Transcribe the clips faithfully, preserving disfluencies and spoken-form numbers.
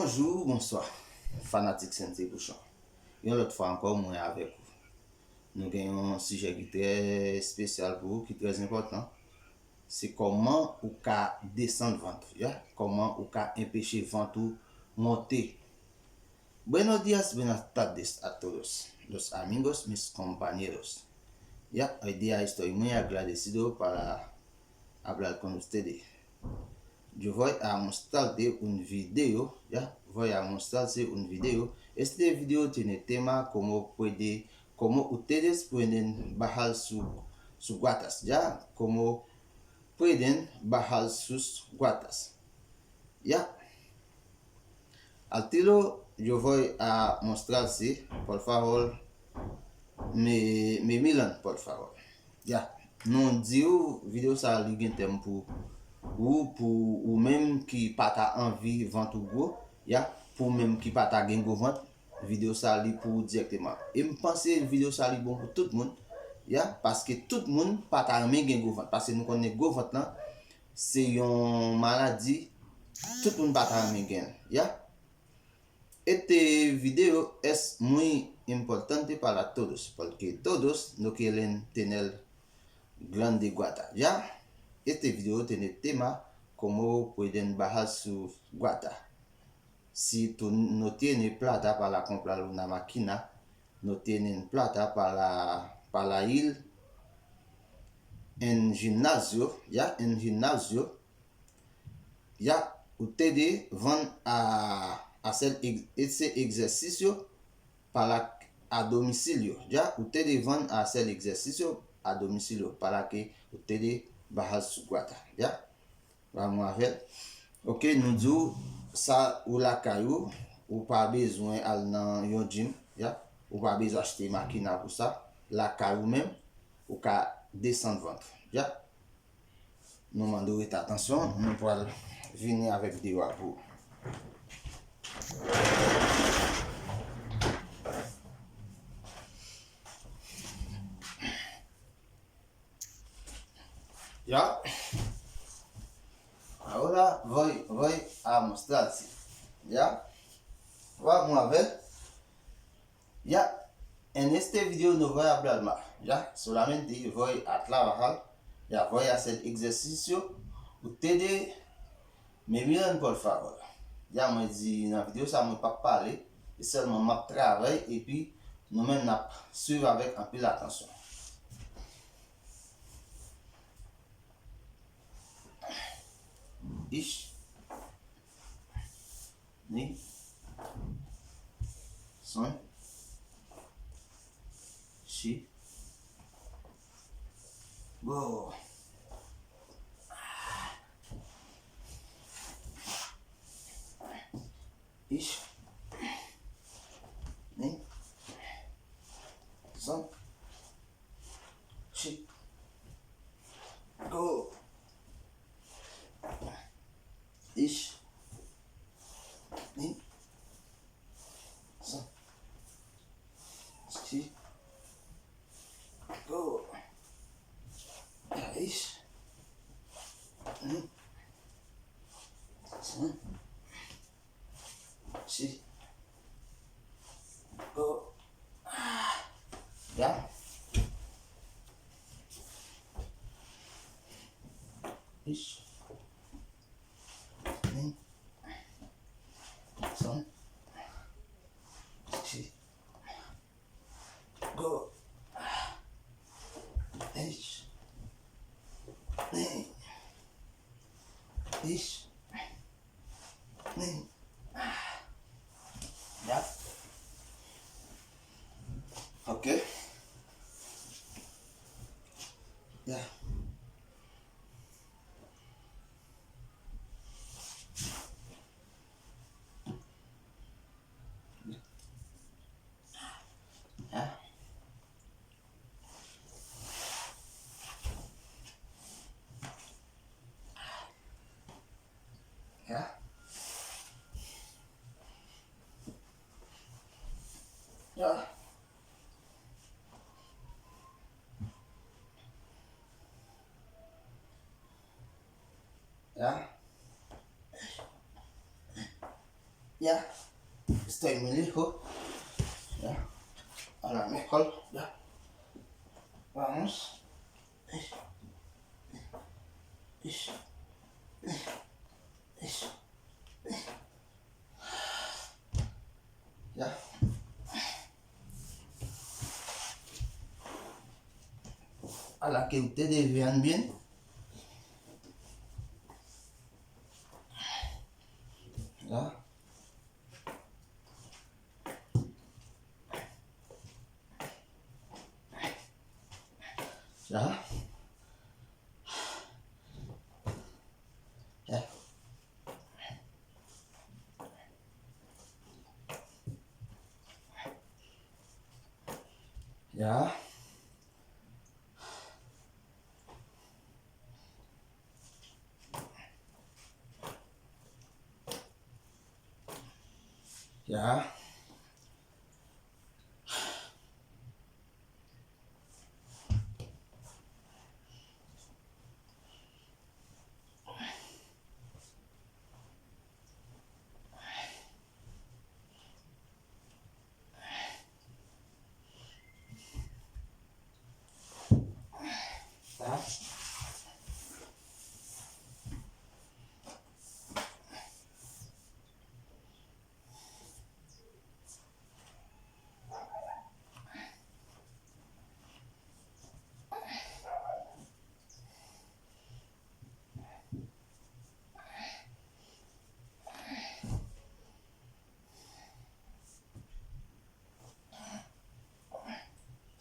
Bonjou, bonswa, fanatik Sensei Pouchon. Yon lòt fwa ankò, mwen avèk ou. Nou gen yon sijè ki trè espesyal pou ou, ki trè enpòtan. Se kòman ou ka desann vant ou, ya? Kòman ou ka enpeche vant ou monte? Buenos días, buenas tardes a todos los amigos, mis compañeros. Ya, hoy día estoy muy agradecido para hablar con ustedes. Yo voy a mostrarte un video, ya, voy a mostrarte un video. Este video tiene tema como puede, como ustedes pueden bajar su, su guatas, ya, como pueden bajar sus guatas. Ya. Al tiro, yo voy a mostrarte, por favor, me, me miran, por favor. Ya. Nou di w, videyo sa a li gen tèm pou ou, pou ou menm ki pa ta anvi vant ou gwo, ya, pou ou menm ki pa ta gen gwo vant, videyo sa a li pou ou dirèkteman. E m panse videyo sa a li bon pou tout moun, ya, paske tout moun pa ta renmen gen gwo vant, paske nou konnen gwo vant lan, se yon maladi tout moun pa ta renmen gen, ya. Este video es muy importante para todos, porque todos no quieren tener grande guata, ya. Este video tiene tema como pueden bajar su guata. Si tú no tienes plata para comprar una máquina, no tienen plata para, para ir en gimnasio, ya, en gimnasio, ya, ustedes van a hacer ex- ese ejercicio para a domicilio, ya, ustedes van a hacer ejercicio a domicilio para que ustedes bajar su guata, ya. Vamos a ver. Ok, nou di w sa ou lakay ou, ou pa bezwen al nan yon gym, ya. Ou pa bezwen achte makina pou sa. Lakay ou menm, ou ka desann vant ou, ya. Nou mande w ret atansyon, nou pral vini avèk videyo a pou ou. Ya. Ahora voy, voy a mostrarte. Ya. Vamos a ver. Ya. En este video no voy a hablar más. Ya. Solamente voy a trabajar. Ya, voy a hacer ejercicio. Ustedes me miran, por favor. Ya, mwen di nan videyo sa, mwen p ap pale. E sèlman m ap travay, epi nou menm n ap swiv avèk anpil atansyon. Ich. Ni. Son. Shi. Go. Ich. Ni. Son. Shi. Go. Ich. Ni. Son. Shi. Go. Ich. Ni. Son. Shi. Go. Ya. Ich. Ni. Son. Shi. Go. Ich. Ni. Ich. Ni. Ya. Ok. Ya. Ya. Ya. Ya. Ya. Estoy muy lejos. Ya. A la mejor. Ya. Vamos. Ya. Ala que ustedes vean bien. Ya. Ya. Ya. Ya. Ya.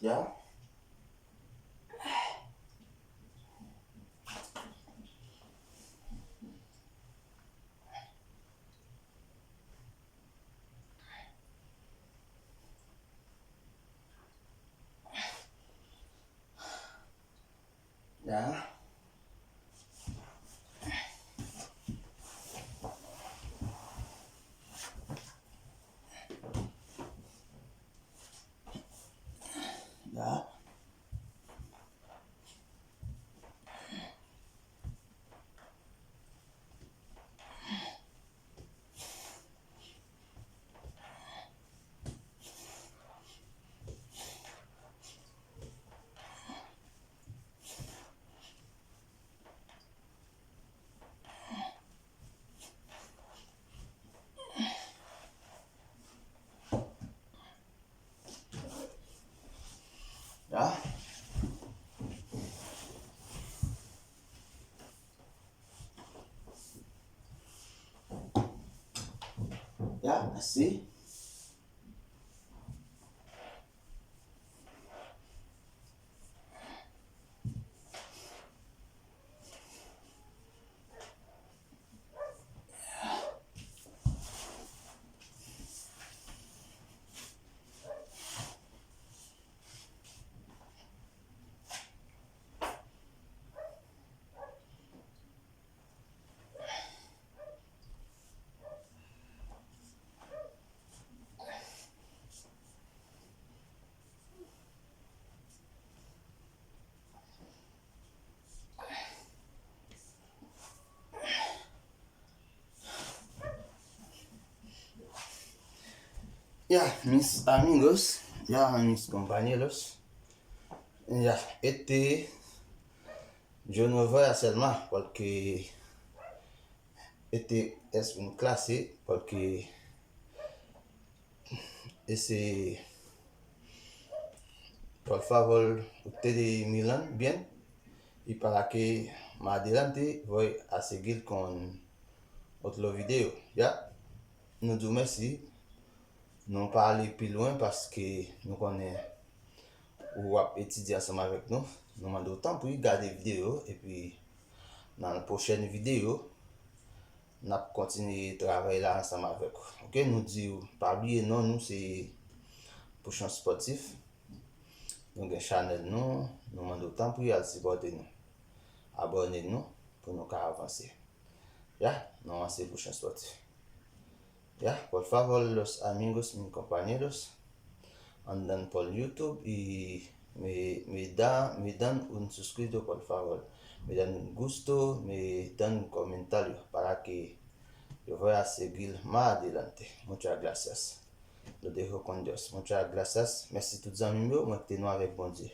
Ya. Ya. Ya. Ya. Ya, mèsi. Ya, mis amigos, ya, mis compañeros, ya, este, yo no voy a hacer más, porque este es un clase, porque ese, por favor, ustedes miran bien y para que más adelante voy a seguir con otro video, ya? Nou di w mèsi, nou pa ale pi lwen paske nou konnen ou ap etidye ansanm avèk nou. Nou mande w tanpri gade videyo epi nan pwochèn videyo, n ap kontinye travay la ansanm avèk ou. Oke, nou di w pa bliye non nou se Pouchon Spòtif. Nou gen chanèl nou, nou mande w tanpri al sipòte nou. Abòne nou pou nou ka avanse. Ya, nou anse Pouchon Spòtif. Ya, por favor, los amigos, mis compañeros, andan por YouTube y me, me da, me dan un suscrito, por favor. Me dan un gusto, me dan un comentario para que Yo voy a seguir más adelante. Muchas gracias. Lo dejo con Dios. Muchas gracias. Mèsi tout zanmi m yo. Mwen kite nou avèk Bondye.